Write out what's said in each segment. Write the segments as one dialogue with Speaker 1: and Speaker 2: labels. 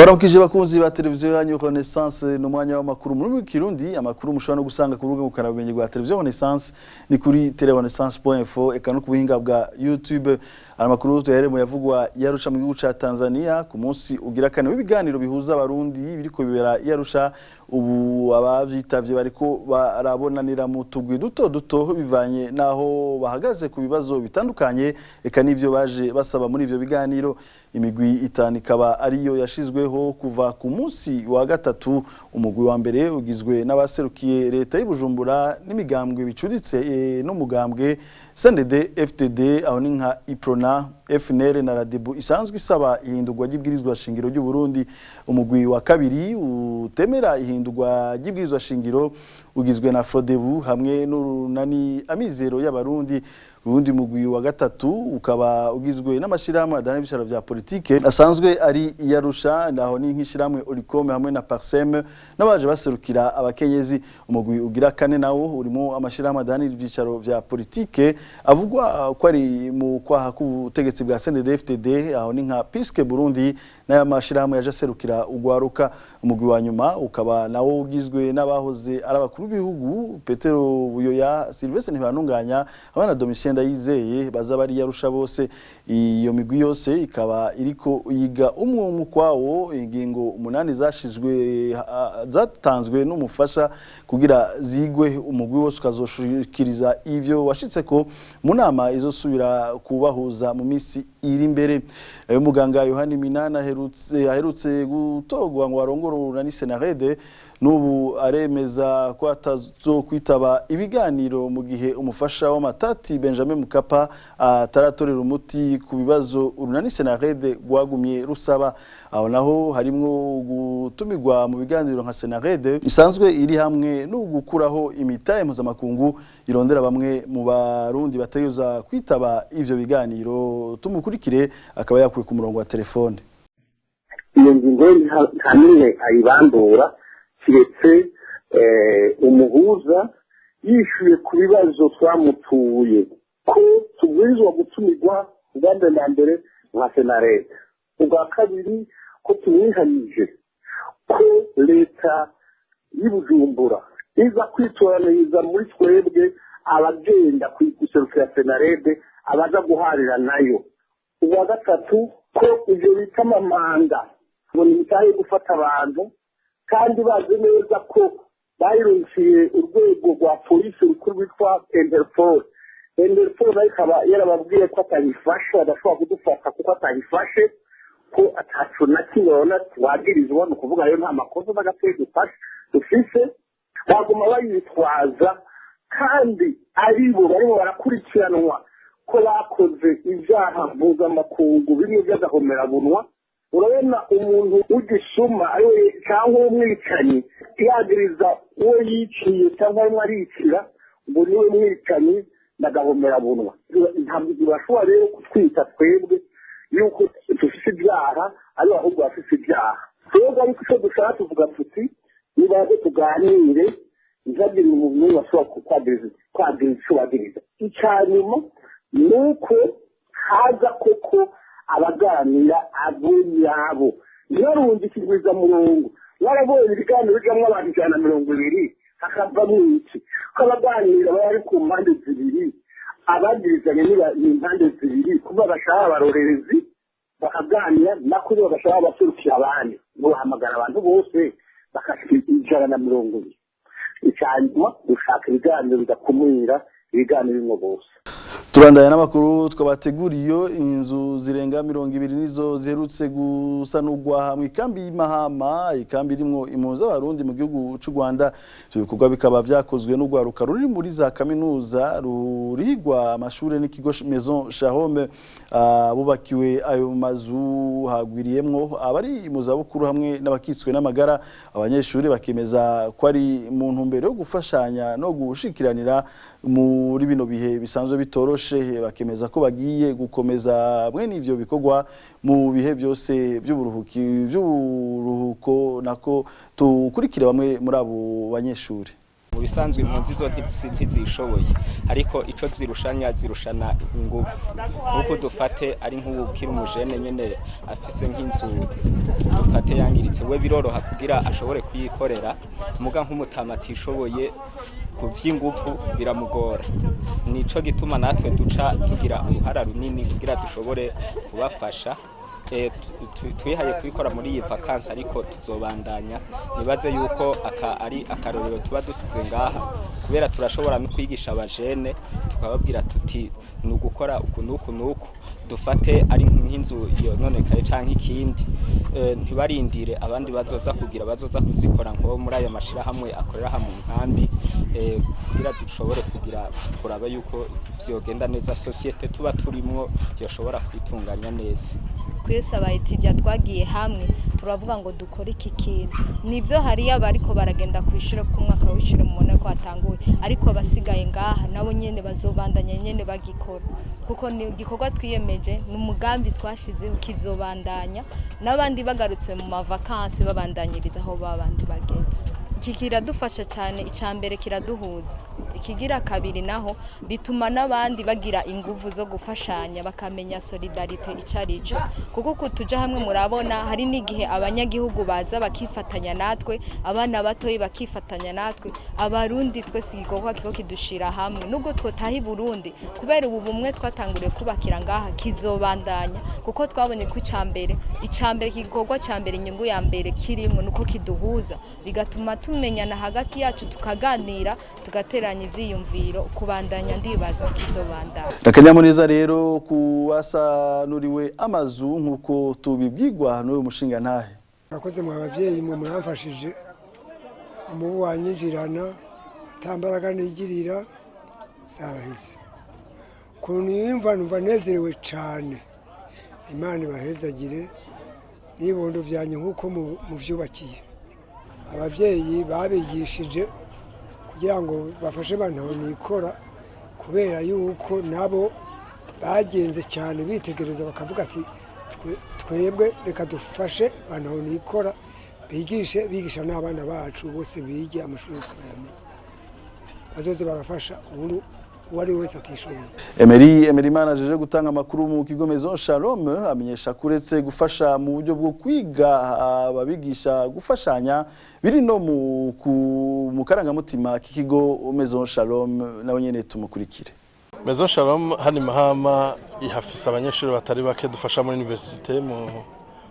Speaker 1: Ndabaramukije bakunzi ba televiziyo yanyu Renaissance. Ni umwanya w'amakuru mu rurimi rw'Ikirundi, amakuru mushobora no gusanga ku rubuga ngurukanabumenyi rwa televiziyo Renaissance, ni kuri telerenaissance.info, eka no ku buhinga bwa YouTube. Aya makuru tuyahere mu yavugwa yarusha mu gihugu ca Tanzania. Ku munsi ugira kane w'ibiganiro bihuza Abarundi biriko bibera yarusha, ubu abavyitavye bariko barabonanira mu tugwi duto duto bivanye naho bahagaze ku bibazo bitandukanye, eka n'ivyo baje basaba muri ivyo biganiro. Imigwi itanu ikaba ariyo yashizweho kuva ku munsi wa gatatu. Umugwi wa mbere ugizwe n'abaserukiye leta y'Ibujumbura n'imigambwe bicuritse n'umugambwe CNDD FDD, aho ni nka Uprona, FNL na Radebu isanzwe isaba ihindurwa ry'ibwirizwa shingiro ry'u Burundi. Umugwi wa kabiri utemera ihindurwa ry'ibwirizwa shingiro ugizwe na Frodebu hamwe n'urunani Amizero y'Abarundi. Uwundi mugwi wa gatatu ukaba ugizwe n'amashirahamwe adahana ibisharo vya politike asanzwe ari iyarusha, naho ni nk'ishirahamwe Olicome hamwe na Parsem n'abaje baserukira abakenyezi. Umugwi ugira kane nawo urimo amashirahamwe adahanira ivyicaro vya politike avugwa ko ari mu kwaha k'ubutegetsi bwa CNDD-FDD, aho ni nka Piske Burundi n'aya mashirahamwe yaje aserukira ugwaruka. Umugwi wa nyuma ukaba nawo ugizwe n'abahoze ari abakuru b'ibihugu Petero Buyoya, Sylvestre Ntibantunganya hamwe na Domitien Ndayizeye baza bari yarusha bose. Iyo migwi yose ikaba iriko yiga umwe umwe ukwawo ingingo umunani zashizwe, zatanzwe n'umufasha kugira zigwe. Umugwi wose ukazoshikiriza ivyo washitseko mu nama izosubira kubahuza mu misi iri imbere. Muganga Yohani Minani aherutse gutorwa ngo arongore urunani Senarede, n'ubu aremeza ko atazokwitaba ibiganiro mu gihe umufasha w'amatati Benjamin Mkapa ataratorera umuti ku bibazo urunani Senarede rwagumye rusaba. Aho naho harimwo gutumirwa mu biganiro nka Senarede isanzwe iri, hamwe no gukuraho imitahe mpuzamakungu irondera bamwe mu Barundi bategerezwa kwitaba ivyo biganiro. Tumukurikire, akaba yakuye ku murongo wa telefone.
Speaker 2: Iyo ngingo nta n'umwe ayibandura kiretse umuhuza yishyuye ku bibazo twamutuye, ko tubwirizwa gutumirwa ubwa mbere na mbere nka Senarede, ubwa kabiri ko tumwihanije ko leta y'Ibujumbura iza kwitoraniriza muri twebwe abagenda guserukira Senarede, abaza guharira nayo, ubwa gatatu ko ibyo bita amamanda ngo ni imitahe yo gufata abantu, kandi bazi neza ko bayirungiye urwego rwa polisi rukuru rwitwa Interpol. Interpol nayo ikaba yarababwiye ko atayifashe, badashobora kudufata kuko atayifashe, ko atacu na kimwe babona wagirizwa. Ni ukuvuga rero nta makosa n'agatoya dufashe dufise. Baguma bayitwaza kandi aribo barimo barakurikiranwa ko bakoze ibyaha mpuzamakungu bimwe by'agahomerabunwa. Urabona umuntu w'igisuma ariwe cyangwa w'umwicanyi yagiriza uwo yiciye cyangwa arimo aricira ngo niwe mwicanyi n'agahomerabunwa. Ntabwo bashobora rero kutwita twebwe yuko dufite ibyaha, aribo ahubwo bafite ibyaha. Twebwe ariko icyo dushaka, tuvuga tuti nibaze tuganire, ntihagire umuntu n'umwe ashobora kwagiriza icyo bagiriza. Icya nyuma ni uko haza koko abaganira abo nyabo, ntibarunge ikigwizamurongo. Warabonye ibiganiro bijamwo abantu 120, hakavamwo iki? Ko abaganira baba bari ku mpande zibiri, abagirizanya ni impande zibiri, kuba bashaka abarorerezi bakaganira nako bagashaka abaserukiye abandi, bahamagara abantu bose bakashika 120. Icyanyuma, dushaka ibiganiro bidakumira, ibiganiro bimwe bose.
Speaker 1: Turandanya n'amakuru twabateguriye. Inzu zirenga 20 nizo ziherutse gusanurwa mu ikambi y'Imahama, ikambi irimwo impunzi z'Abarundi mu gihugu c'u Rwanda. Ivyo bikorwa bikaba vyakozwe n'urwaruka ruri muri za kaminuza rurihigwa amashure n'ikigo Maison Shalom. Bubakiwe ayo mazu hagwiriyemwo abari mu zabukuru hamwe n'abakitswe n'amagara. Abanyeshuri bakemeza ko ari mu ntumbero yo gufashanya no gushikiranira muri bino bihe bisanzwe bitoroshe. Bakemeza ko bagiye gukomeza mwene ivyo bikorwa mu bihe byose by'uburuhuko. Nako tukurikire bamwe muri abo banyeshuri.
Speaker 3: Mu bisanzwe impunzi zo ntizishoboye, ariko ico zirushanya zirushana ingufu. Nkuko dufate ari nk'uwukira umujene nyene afise nk'inzu dufate yangiritse, we biroroha kugira ashobore kuyikorera, muga nk'umutama atishoboye ku vy'ingufu biramugora. Nico gituma natwe duca tugira uruhara runini kugira dushobore kubafasha. Twihaye kubikora muri iyi vacances, ariko tuzobandanya. Nibaze yuko aka ari akarorero tuba dusize ngaha, kubera turashobora no kwigisha abajene, tukababwira tuti ni ugukora uku n'uku n'uku. Dufate ari nk'inzu yononekaye canke ikindi, ntibarindire abandi bazoza kugira bazoza kuzikora nko muri aya mashirahamwe akorera aha mu nkambi, kugira dushobore kugira kuraba yuko vyogenda neza, société tuba turimwo yoshobora kwitunganya neza.
Speaker 4: Twese abayitijya twagiye hamwe, turavuga ngo dukore iki kintu. Nibyo, hariyo abariko baragenda ku ishure, ku mwaka w'ishure mubona ko hatanguye, ariko abasigaye ngaha nabo nyene bazobandanya nyene bagikora, kuko ni igikorwa twiyemeje, ni umugambi twashizeho, kizobandanya n'abandi bagarutse mu mavakansi, babandanyiriza aho babandi bageze. Iki kiradufasha cyane. Icya mbere kiraduhuza, ikigira kabiri naho bituma n'abandi bagira inguvu zo gufashanya, bakamenya solidarité icyo ari cyo, kuko uku tuja hamwe murabona hari n'igihe abanyagihugu baza bakifatanya natwe, abana batoyi bakifatanya natwe, Abarundi twese. Igikorwa kiko kidushira hamwe, nubwo twotaha i Burundi, kubera ubu bumwe twatanguriye kubakira ngaha kizobandanya, kuko twabonye ko icambere igikorwa ca mbere, inyungu ya mbere kirimo nuko kiduhuza, bigatuma tumenyana hagati yacu, tukaganira, tugateranya ivyiyumviro. Kubandanya ndibaza kizobandanya.
Speaker 1: Akanyamuneza rero kubasanuriwe amazu, nk'uko tubibwirwa n'uyu mushinga ntahe.
Speaker 5: Murakoze mwa babyeyi mwe muramfashije. Umubu wanyinjirana atambaraga nigirira zaraheze. Ukuntu yumva, numva nezerewe cyane. Imana ibahezagire n'ibondo byanyu nk'uko muvyubakiye. Ababyeyi babigishije kugira ngo bafashe abantu nikora, kubera yuko nabo bagenze cyane bitegereza, bakavuga ati twebwe reka dufashe abantu nikora, bigishe, bigisha n'abana bacu bose, bige amashuri yose bayamenye, bazoze barafasha ubu uwo ari we wese atishoboye.
Speaker 1: Emery Imana ajeje gutanga amakuru mu kigo Maison Shalom amenyesha ko uretse gufasha mu buryo bwo kwiga ababigisha gufashanya, biri no mu karangamutima k'ikigo Maison Shalom. Nawe nyene tumukurikire.
Speaker 6: Maison Shalom hano i Mahama ihafise abanyeshuri batari bake dufasha muri université mu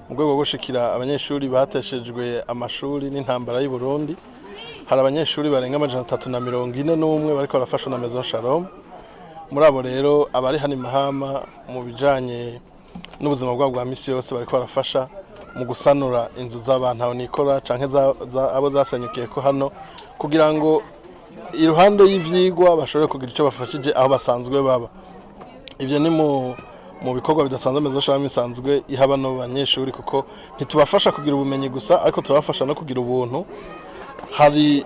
Speaker 6: rwego rwo gushikira abanyeshuri bateshejwe amashuri n'intambara y'u Burundi. Hari abanyeshuri barenga 341 bariko barafashwa na Maison Shalom. Muri abo rero, abari hano i Mahama, mu bijanye n'ubuzima bwabo bwa misi yose, bariko barafasha mu gusanura inzu z'abantu aho nikora canke abo zasenyukiye ko hano, kugira ngo iruhande y'ivyigwa bashobore kugira ico bafashije aho basanzwe baba. Ivyo ni mu bikorwa bidasanzwe Maison Shalom isanzwe iha bano banyeshuri, kuko ntitubafasha kugira ubumenyi gusa, ariko turabafasha no kugira ubuntu. Hari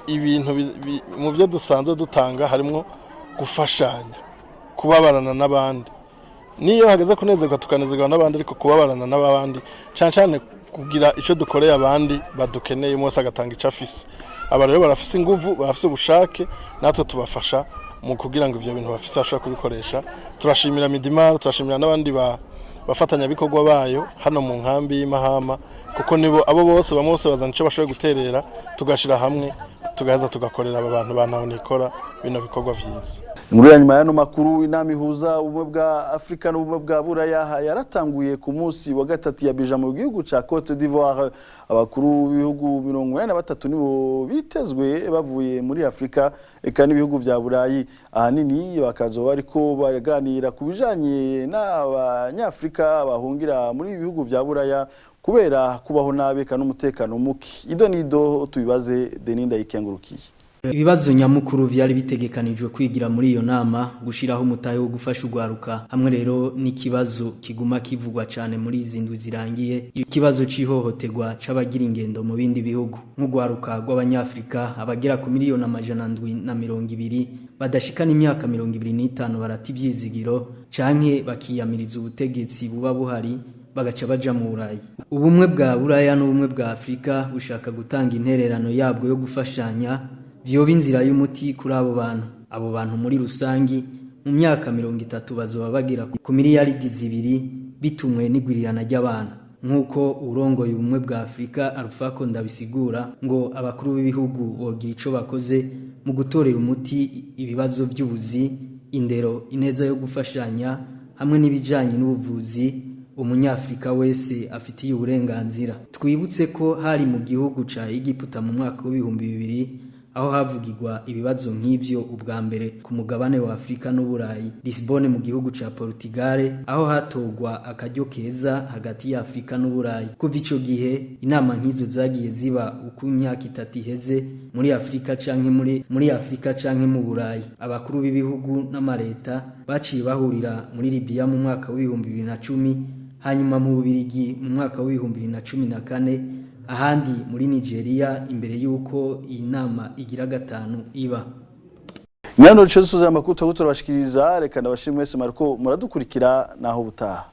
Speaker 6: ibintu mu byo dusanzwe dutanga harimwo gufashanya, kubabarana n'abandi. Niyo hageze kunezerwa tukanezerwa n'abandi, ariko kubabarana n'abandi cyane cyane, kugira icyo dukoreye abandi badukeneye, umwe wese agatanga icyo afise. Aba rero barafise inguvu, barafise ubushake, natwe tubafasha mu kugira ngo ivyo bintu bafise bashobore kubikoresha. Turashimira Midimar, turashimira n'abandi ba bafatanyabikorwa bayo hano mu nkambi y'Imahama, kuko nibo abo bose, bamwe bose bazana icyo bashoboye guterera, tugashira hamwe, tugaheza tugakorera aba bantu bantaho nikora bino bikorwa vyiza.
Speaker 1: Inkuru ya nyuma y'ano makuru: inama ihuza Ubumwe bwa Afurika n'Ubumwe bwa Buraya yaratanguye ku munsi wa gatatu ya Abidjan mu gihugu ca Cote d'Ivoire. Abakuru b'ibihugu 83 nibo bitezwe bavuye muri Afurika eka n'ibihugu vya Burayi. Ahanini bakazoba bariko baraganira ku bijanye n'Abanyafurika bahungira muri ibi bihugu vya Buraya kubera kubaho nabi eka n'umutekano muke. Ido nido tubibaze Denis Ndayikengurukiye.
Speaker 7: Ibibazo nyamukuru vyari bitegekanijwe kwigira muri iyo nama: gushiraho umutahe wo gufasha urwaruka, hamwe rero n'ikibazo kiguma kivugwa cane muri izi ndwi zirangiye, ikibazo c'ihohoterwa c'abagira ingendo mu bindi bihugu, nk'urwaruka rw'Abanyafrika abagera ku miliyoni 720 badashikana imyaka 25 barata ivyizigiro canke bakiyamiriza ubutegetsi buba buhari, bagaca baja mu Burayi. Ubumwe bwa Buraya n'Ubumwe bwa Afrika bushaka gutanga intererano yabwo yo gufashanya. Vyoba inzira y'umuti kuri abo bantu. Abo bantu muri rusangi mu myaka 30 bazoba bagera ku miliyaridi 2 bitumwe n'igwirirana ry'abantu. Nk'uko urongoye Ubumwe bwa Afurika Alpha Condé abisigura, ngo abakuru b'ibihugu bogira ico bakoze mu gutorera umuti ibibazo by'ubuzi, indero, ineza yo gufashanya hamwe n'ibijanye n'ubuvuzi umunyafrika wese afitiye uburenganzira. Twibutse ko hari mu gihugu ca Egiputa mu mwaka w'2000 aho havugirwa ibibazo nk'ivyo ubwa mbere ku mugabane wa Afurika n'Uburayi, Lisbonne mu gihugu ca Portugal, aho hatogwa akaryo keza hagati ya Afurika n'Uburayi. Kuva ico gihe inama nk'izo zagiye ziba uko imyaka 3 iheze muri Afurika canke muri Afurika canke mu Burayi. Abakuru b'ibihugu n'amareta baciye bahurira muri Libya mu mwaka w'2010, hanyuma mu Bubirigi mu mwaka w'2014, ahandi muri Nigeria, imbere y'uko iyi nama igira gatanu iba.
Speaker 1: Nyano duce dusoza amakuru turabashikiriza. Reka ndabashimwe mwese mariko muradukurikira, naho butaha.